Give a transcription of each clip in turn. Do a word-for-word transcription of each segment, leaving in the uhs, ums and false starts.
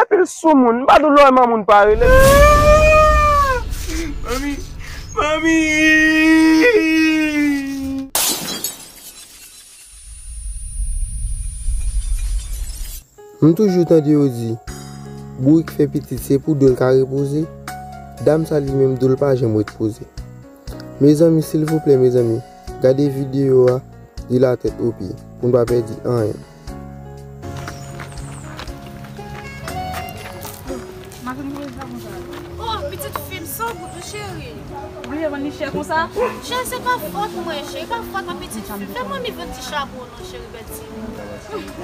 Epi l sou moun, m pa di w lè w wè manmi w pa rele m. Manmi, manmi. M toujou tande yo di, bourik fè pitit se pou do l ka repoze. Dam sa li menm do l pa janm repoze. Mezanmi, silvouplè, mezanmi, gade videyo a, di latèt o pye, pou n pa pèdi anyen. Oh, pitit fi m, san gout, wi, cheri. Ou bliye vann li chè konsa? Cheri, se pa fòt mwen, cheri, pa fòt a pitit fi m. Fè manmi vann ti chapo, non, cheri, bèl ti.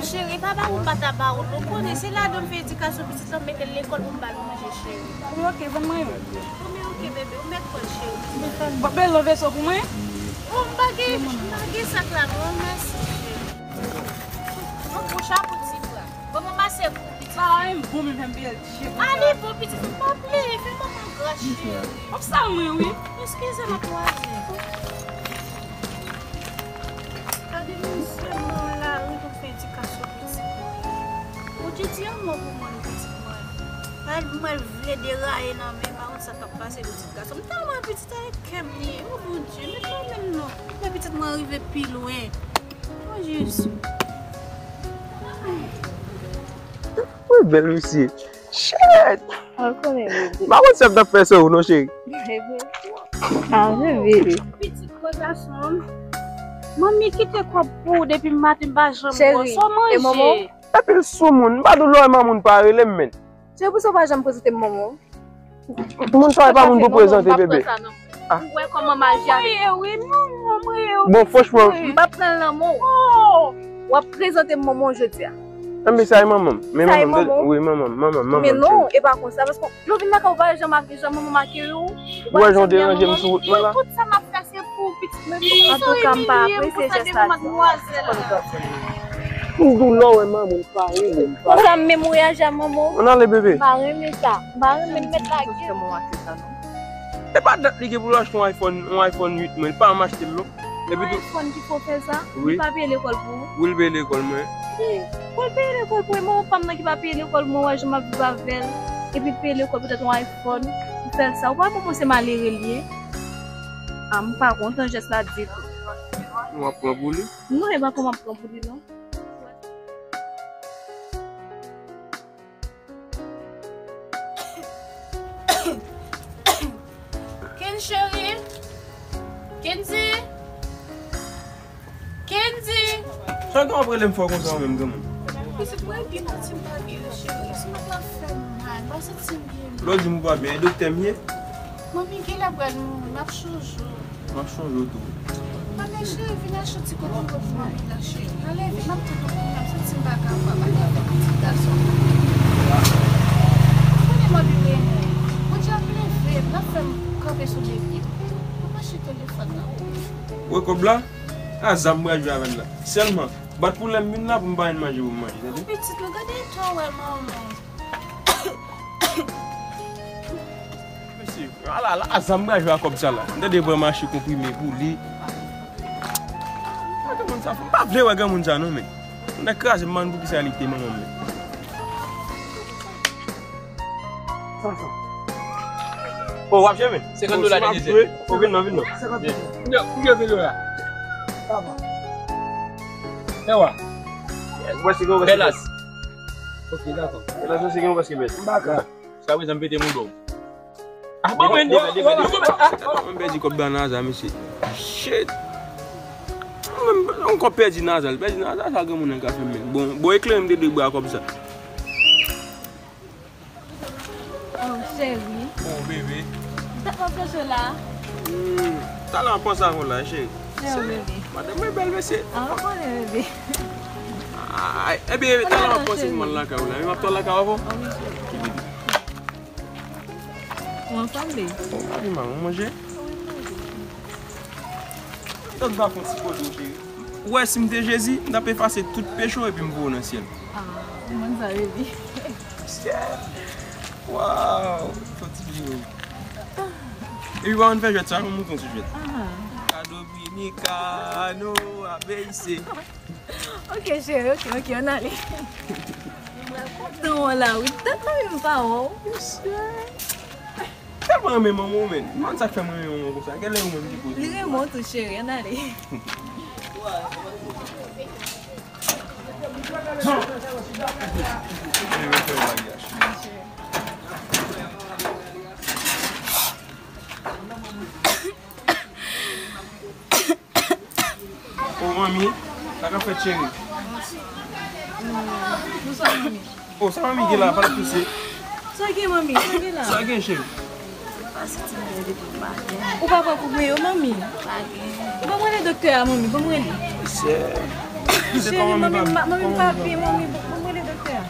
Cheri, pa ba ou, pa ta ba ou, non, konnen se ladan m fè edikasyon pitit la, m mete l lekòl pou m ba l manje, cheri. Bon, oke, vann mwen youn. Bon, men oke, bebe, ou mèt pran l, cheri. Bon, bèl nan veso pou mwen. Oh, m pa gen, m pa gen sak la, non, mèsi, cheri. Yon bon chapo ti bra. Bon, m ranmase pou ou, pitit. Pa yon bon, men fè m peye l cheri. A, li bon, pitit, m pa plere, fè manman gras, cheri. Wap sal mwen, wi. Eskize m, matmwazèl. Gade moun sèlman lari pou fè edikasyon pitit mwen. Bondye di yon mo pou mwen, pitit mwen. Mwen, mwen vle deraye nan men, pa konn sa k ap pase pitit gason m. Tèlman pitit a e kè m li ye. O Bondye, met nan men m non. Fè pitit mwen rive pi lwen. O Jezi. Wi, bèl misye. Shit! Ou konnen, bebe. M pa konn sa m t ap fè sou ou non, cheri. Bebe. Ah, bebe. Pitit gwo gason. Manmi kite kòb pou ou depi maten, m pa janm wè w. Sa w manje? Epi l sou moun. M pa di w lè w wè manmi w pa rele m, menn. Se pou sa w pa janm prezante m manman w. Moun sa yo pa moun pou prezante, bebe. Ah. Ou wè kòman m aji avèk ou? Mwen ye wi, manman, mwen ye wi. Bon, franchman. M p ap pran l nan men w. Oh! W ap prezante m manman w jodi a. Enben, sa e manman m. Men manman m, wi, manman m, manman m, manman m. Men non, e pa konsa, paske lè w vin lakay ou pa janm ak, jan manman m akeyè w. Ou wè jan w deranje m sou wout mwen la? Tout sa m ap fè se pou pitit mwen. Antouka, m pa apresye jès la di. M di w lè w wè manman m pa rele m. Konsa m menm reyaji a manman w. Ann ale, bebe. M pa renmen sa. M pa renmen m mèt lage. Kòman w achte sa non? E pa dat li gen pou l achte yon iPhone, yon iPhone uit mwen, li pa janm achte l non. Epi tou iPhone ki fè w fè sa? Wi. Li pa peye lekòl pou ou? Wi, l peye lekòl mwen. Pou l peye lekòl pou ou, e manman pa m nan ki pa peye lekòl mwen, w wè jan m ap viv avè l. Epi l peye lekòl poutèt yon iPhone. Ou fè l sa. Ou pa wè manman w se malere l ye? Ah, m pa kontan jès la ditou. W ap pran pou li? Non, e pa pou m ap pran pou li non. Ken cheri? Kendy? Kendy! Sa w ap rele m fò konsa ou menm, granmoun? Pitit mwen, epi manti m pa byen, cheri. Estonmak la fè m mal, m pa santi m byen. Lè w di m ou pa byen, e doktè m ye? Manmi genlè pral mouri, m ap chonje w. M ap chonje w tou. Manmi cheri, vin achte yon ti kokobe pou manmi la, cheri. Ale vit, m ap tann ou pou m, m santi m pa kapab ale avèk pitit gason. Ou konnen manmi renmen w. Bondye ap leve m, l ap fè m kanpe sou de pye m. Papa cheri, telefòn nan. Wè kòb la? A zam m pral jwe avè l la. Sèlman, bat pou lè m vin la pou m pa jwenn manje pou m manje, tande? Pitit mwen, gade eta w wè manman. Mesye, ala, ala, a zam m pral jwe a kòb sa la. M tande pran mache konprime pou li. Gade moun sa, m pa vle wè granmoun sa non, men. Moun nan kraze m, m pa konn poukisa li kite manman m, men. O, w ap jwe, men? Senkant dola li deja. O, vin non, vin non. Senkant dola. Yo, pou yo vin dola. Sa va. Sa va. Bèl as. Ok, dakò. Bèl as, se gen yon paske bèl. M pa ka. Jiska prezan m pete moun dlo. Ah, bon, men, yo, yo, yo, ah. Mwen pèdi kòb la nan aza, mesye. Shit. Mwen, mwen ankò pèdi nan aza, pèdi nan aza, sa granmoun nan ka fè m, men. Bon, bon, eklere m de de bra kòb sa. Oh, cheri. Oh, bebe. Dat m ap chèche w la. Hmm, talè w panse avè w la, cheri. Cheri, bebe. Madanm mwen bèl, mesye. Ah, ou konnen, bebe. Ay, ebyen, talè w panse pou m al lakay ou la. Men m ap tann lakay ou avè w. Ah, wi, cheri. Ou ansanm, bebe? Ou pa vin mal, ou manje? Wi, m manje. Tann pa fon ti kote, cheri. Ou wè, si m te Jezi, m t ap efase tout peche w epi m voye w nan syèl. Ah, ou konn sa, bebe. Syèl! Waw! Fon ti videyo. Epi pa konn fè jwèt sa, yon mouton ti jwèt. Ah. A Dominicano, a B I C. Ok, cheri, ok, ok, ann ale. Kontan w la, wi. Dat manmi m pa wè w. Mesye. Tèlman renmen manman w, men. M pa konn sa k fè m renmen manman w konsa. Genlè ou menm ki poze. Li renmen w tou, cheri. Ann ale. Li renmen fè w bagay. O manmi, sa k ap fèt, cheri? Bonswa, manmi. O, sa manmi gen la, pa l ap touse. Sa gen, manmi? Sa gen la? Sa gen, cheri? Ou pa pran pou mwen yo, manmi? Pa gen. Ou pa m rele doktè a, manmi, pa m rele. Cheri, manmi, manmi pa byen, manmi, pa m rele doktè a.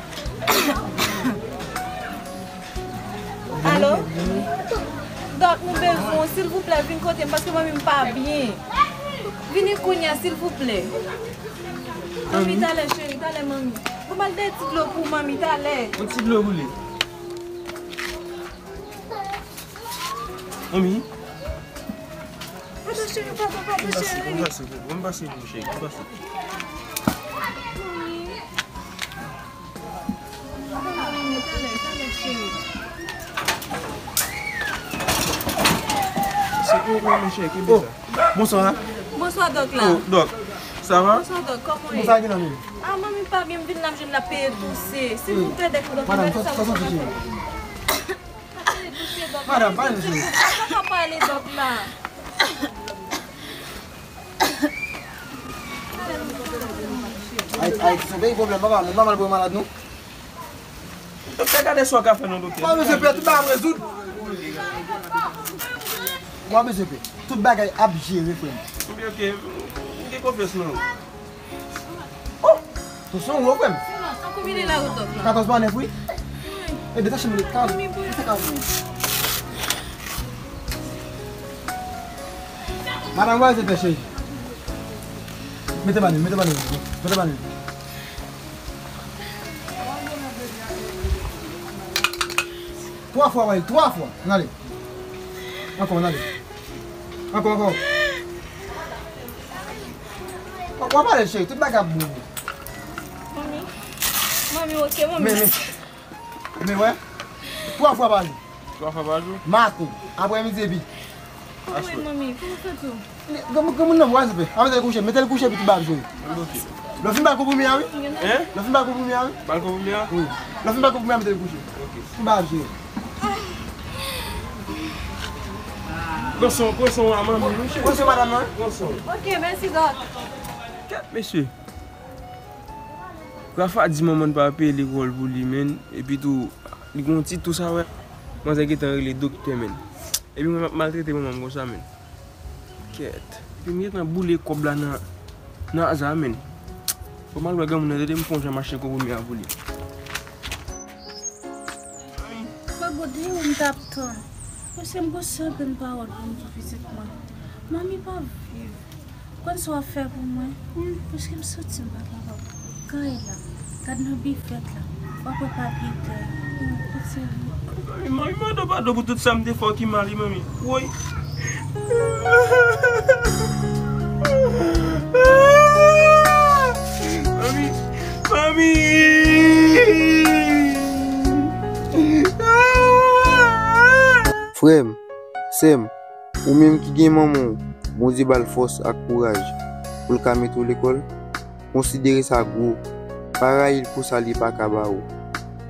Alo? Dòk, nou bezwen w, silvouplè, vin kote m, paske manmi m pa byen. Vini kounye a, silvouplè. Manmi, talè, cheri, talè, manmi. Bon, m al dèyè ti dlo pou manmi, talè. Yon ti dlo pou li. Manmi. Padon, cheri, padon, padon, cheri. Ban m pase pou ou, cheri, ban m pase. Se ou, ou, mesye, ki bizè? Bonswa. Bonswa, dòk la. O, dòk. Sa va? Bonswa, dòk. Kòman w ye? Sa ki nan men? A, manmi pa byen, m vin la, m jwenn l ap peye touse. Silvouplè, dèk dòk. Madanm, sa, sa, sa, sa, sa. Madanm, pa vle. Sa pa pale, dòk la. Ayiti, Ayiti se yon peyi pwoblèm, papa. Nou pa mal pou yon malad, non. Doktè, gade sa w ka fè non, doktè. Mwen bezwen pè, tout bagay ap rezoud. Mwen bezwen pè, tout bagay ap jere, frè m. Ok, ok. M gen konfyans nan ou. O! Tansyon w wo, frè m. An konbyen li la, ou, dòk la? Katòz pa nèf, wi. E detache m li. Katòz. Madanm, wè se fè, cheri. Mete ba li, mete ba li, mete ba li. Twa fwa, wi, twa fwa. Ann ale. Ankò, ann ale. Ankò, ankò. W ap pale, cheri, tout bagay ap bon. Manmi. Manmi, ok, manmi. Men, men, men, wè. Twa fwa pa jou. Twa fwa pa jou? Maten, aprèmidi epi. Kòman w ye, manmi? Kòman w fè tou? Granmoun, granmoun nan, wè, se fè. A, mete l kouche, mete l kouche, epi tout bagay ap jere. Ok. Lè w fin ba l konprime a, wi. Hein? Lè w fin ba l konprime a, wi. Ba l konprime a? Wi. Lè w fin ba l konprime a, mete l kouche. Ok. Tout bagay ap jere. Pran swen w, pran swen w a manmi, wi, cheri. Pran swen madanm nan, wi. Pran swen w. Ok, mèsi, dòk. Kèt, mesye. Rafa di manman l pa peye lekòl pou li, menn. Epi tou, li gon tit tou sa, wè. Manzè gentan rele doktè, menn. Epi mwen m ap maltrete manman m konsa, menn. Kèt. Epi m gentan boule kòb la nan, nan aza, menn. Fò m al wè granmoun nan, tande m fè yon jan m achte konprime a pou li. Bòbòt, deyo m t ap tann. Mesye, m gon sèl grenn pawòl pou m di pitit mwen. Manmi p ap viv. Konn sa w ap fè pou mwen? Paske m santi m pa kapab. Kay la, gad nan bifèt la, w ap wè papye tè. Manmi, manmi, mande w padon pou tout sa m te fè w ki mal, wi, manmi. Woy. Manmi, manmi. Frè m, sè m, ou menm ki gen manman w, Bondye ba l fòs ak kouraj pou l ka mete w lekòl, konsidere sa gwo. Pa rayi l pou sa li pa ka ba ou.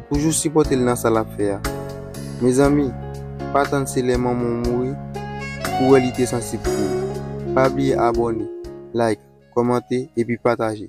Toujou sipòte l nan sa l ap fè a. Mezanmi, pa tann se lè manman w mouri pou w wè li te sansib pou ou. Pa bliye abòne, like, kòmante epi pataje.